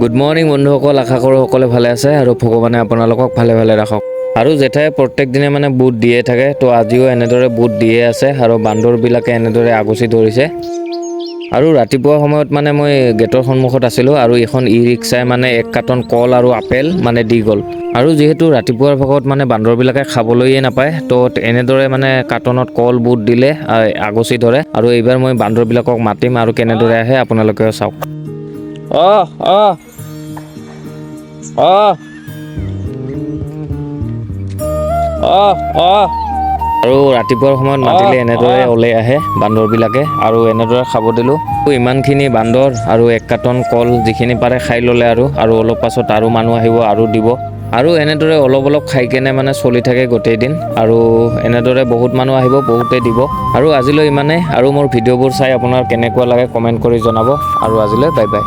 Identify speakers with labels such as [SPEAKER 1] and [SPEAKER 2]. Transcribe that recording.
[SPEAKER 1] Good morning বন্ধুসকল, আশা কৰোঁ সকলোৱে ভালে আছে আৰু ভগৱানে আপোনালোকক ভালে ভালে ৰাখক। আৰু জেঠাই প্ৰত্যেক দিনে মানে বুট দিয়ে থাকে, তো আজিও এনেদৰে বুট দিয়ে আছে আৰু বান্দৰবিলাকে এনেদৰে আগচি ধৰিছে। আৰু ৰাতিপুৱা সময়ত মানে মই গেটৰ সন্মুখত আছিলোঁ আৰু এইখন ই ৰিক্সাই মানে এক কাৰ্টন কল আৰু আপেল মানে দি গ'ল। আৰু যিহেতু ৰাতিপুৱাৰ ভাগত মানে বান্দৰবিলাকে খাবলৈয়ে নাপায়, তো এনেদৰে মানে কাৰ্টনত কল বুট দিলে আগচি ধৰে। আৰু এইবাৰ মই বান্দৰবিলাকক মাতিম আৰু কেনেদৰে আহে আপোনালোকেও চাওক। অহ অহ অহ অহ অহ। আৰু ৰাতিপুৱাৰ সময়ত মাতিলে এনেদৰে ওলাই আহে বান্দৰবিলাকে আৰু এনেদৰে খাব দিলোঁ। ইমানখিনি বান্দৰ আৰু এক কাৰ্টন কল যিখিনি পাৰে খাই ল'লে আৰু আৰু অলপ পাছত আৰু মানুহ আহিব আৰু দিব। আৰু এনেদৰে অলপ অলপ খাই কেনে মানে চলি থাকে গোটেই দিন। আৰু এনেদৰে বহুত মানুহ আহিব, বহুতে দিব। আৰু আজিলৈ ইমানে। আৰু মোৰ ভিডিঅ'বোৰ চাই আপোনাৰ কেনেকুৱা লাগে কমেণ্ট কৰি জনাব। আৰু আজিলৈ বাই বাই।